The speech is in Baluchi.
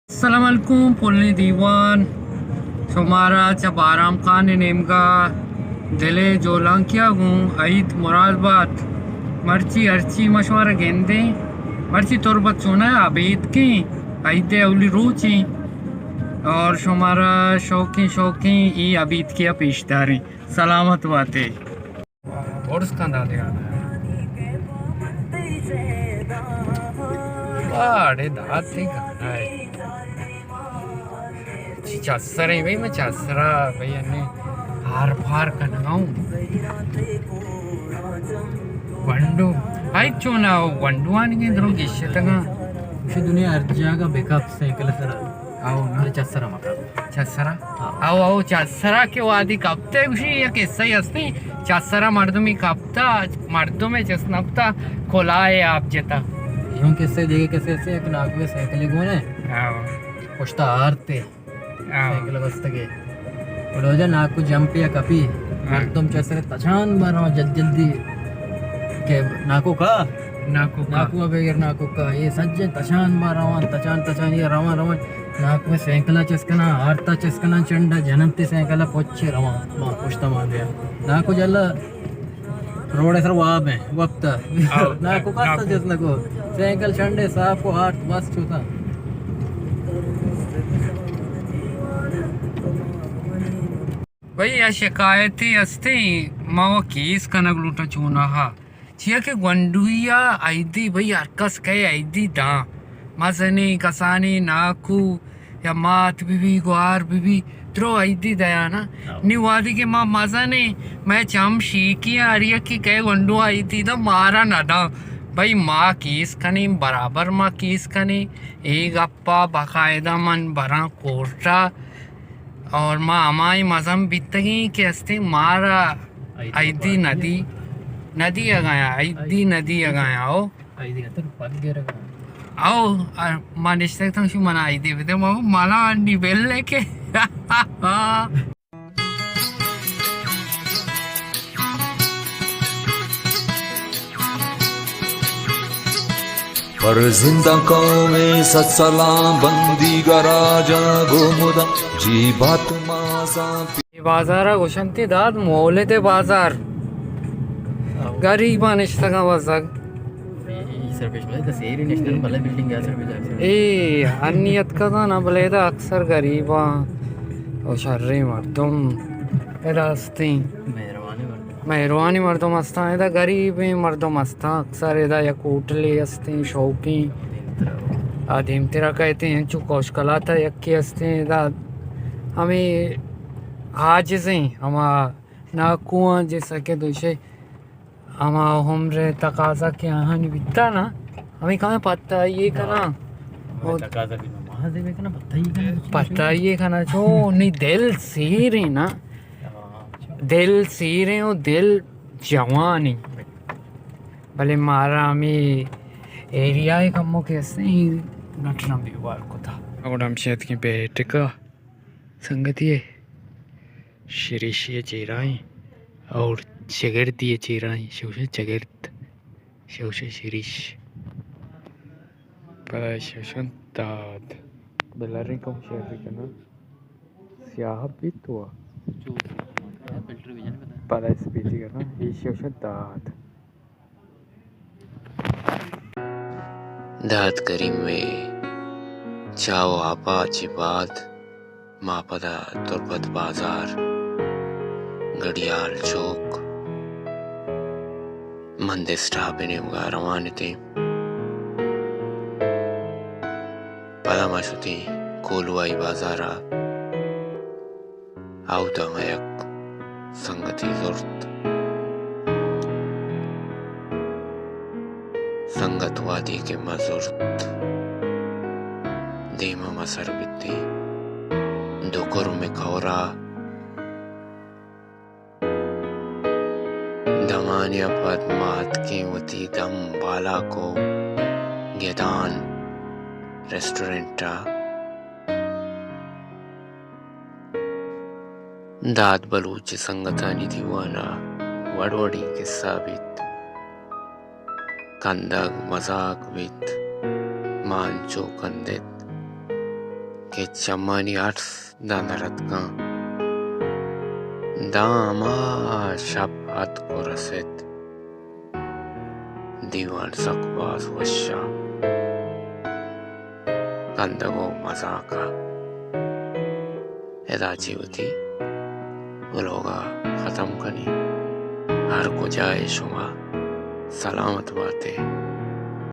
السلام علیکم پلیں دیوان، شمارا چہ بارام خان ءِ نیمگا دل ءِ جولانکیا گوں عید مراد بات۔ مرچی ہرچی ما شمارا گندیں، مرچی تربت چونہ ابیتکیں عید ءِ اولی روچیں، اور شمارا شوقیں شوقیں ای ابیتکیا پیش داریں۔ سلامت باتے۔ بڑز کن دادے آ۔ باڑے دات تے گانا ہے۔ چی چسر ہے بھئی، میں چسرا بھئی انے ہار پار کنگا ہوں۔ گونڈو۔ آئی چونا ہو گونڈو آنگے درو گشتگا۔ چی دنیا ہر جاگہ بیک اپ سائیکل سرا۔ آؤ نا۔ بلے چسرا مکا۔ چسرا؟ ہاں۔ آؤ، آؤ، چسرا کہ وادی کپتے گوشی، یک قصہ ہی ہستی۔ چسرا مردمی کپتا، مردم چست نپتا، کلائے آپ جتا۔ یوں قصہ دیگه کسے سے ایک ناکوے سائیکل گونے۔ آؤ۔ پشتا آرتے۔ آؤ۔ سائیکل بستگے۔ بلوجا ناکو جمپی کپی۔ ہاں۔ مردم چسرے تچان بارا جد جلدی کہ ناکو کا؟ ناکو کا؟ ناکو بغیر ناکو کا۔ یہ سجے تچان ما روان، تچان تچان یہ روان روان۔ ناکو سائیکل چس کنا، آرتا چس کنا، چنڈا جننتی سائیکل پچے روان۔ ما پشتا ما دیا۔ ناکو جلا روڈ سر واب ہیں، وقت۔ آؤ، ناکو کا ناکو۔ سجس نکو۔ سائیکل چنڈے صاحب کو آرت بس چوتا۔ بھئی، آ شکایتے ہستیں، ما و کیس کنگ لوٹاں چوناہا۔ چیا کہ گونڈویا عیدی بھئی ہر کس کئے عیدی داں۔ مزنیں کسانیں ناکو یا مات بہ بی، گوار بہ بی، درو عیدی دیانا۔ ہاں۔ نی وہدی کہ ما مزنیں، مئے چم شیکی آں، ہر یکی کئے گونڈو عیدی داں، مارا نہ داں۔ بھئی ما کیس کنیں، برابر ما کیس کنیں۔ اے گپا باقاعدہ من براں کورٹا۔ اور ما ہمائی مزن بیتگیں کہ استیں مارا عیدی ندی، ندی اگایا، عیدی ندی اگایا، او۔ عیدی اتر پد گرگا۔ او، ار، ما نشتگ تاں شو منا عیدی بدے، ما منا انی بل لے کے۔ فرزنداں قوم ست سلاں بندی گراجاں گو مدام جی بات مازاں۔ اے بازار ءَ گوشنتی داد مولد بازار۔ آؤ۔ گریباں نشتگاں بزگ۔ اے سر پیش بلے، سیری نشتن بلے بلڈنگ ءَ سر پیش۔ اے انی اتکگاں نا بلے ادا اکثر گریباں و شریں مردم ادا ہستیں۔ مہروانیں مردم۔ مہروانیں مردم ہستاں، ادا گریبیں مردم ہستاں۔ اکثر ادا یک ہوٹلے ہستیں، شوقیں۔ آ دیمترا کئیتیں، انچو کوشکلات ءَ یکے ہستیں، ادا ہمے عاجزیں، ہما ناکواں جیسا کہ دوشے ہما عمر ءِ تقاضا کہ آہانی بیتا نا، ہمے کمیں پتائی ءَ کناں۔ ہاں۔ ہمے تقاضا بھی نماز ءَ بکناں، پتائی ءَ کناں۔ پتائی ءَ کناں، چو نی دل سیریں نا۔ ہاں۔ دل سیریں و دل جوانیں۔ بلے مارا ہمے ایریا ءَ کمو کہ استیں، نٹ نہ بیوار کتا۔ گڑا ہمشی اتکیں بیٹک ءَ۔ سنگتی ءَ شریشی ءَ چیرائیں اور چگردی ءَ چیرائیں، شوش چگرد، شوش شریش۔ پدا شوشن داد۔ بلریں کم شیئر کناں۔ سیاہ بیت تو۔ پدا اسپیچ کناں۔ اے شوشن داد۔ داد کریم ءِ چاہ و آپا چہ بعد ما پدا تربت بازار، گڑیال چوک، مند اسٹاپ ءِ نیمگا روان اتیں۔ پدا ما شتیں کولوائی بازار ءَ۔ اودا ما یک سنگتے زرت۔ سنگت وہدے کہ ما زرت، دیما ما سر بیتیں دو کرم کورا۔ دمانیا پد ما اتکیں وتی دم بالاکو گدان ریسٹورنٹ ءَ۔ داد بلوچ ءِ سنگتانی دیوان ءَ وڑ وڑیں قصہ بیت۔ کندگ مزاک بیت، ما انچو کندت۔ کہ چمانی ارس داں در اتکاں۔ داں ہما شپ اتک و رست۔ دیوان سک باز وش ء، کندگ و مزاک ء۔ ادا چہ وتی ولوگ ء ختم کنیں۔ ہر کجا ئے شما سلامت بات ئے۔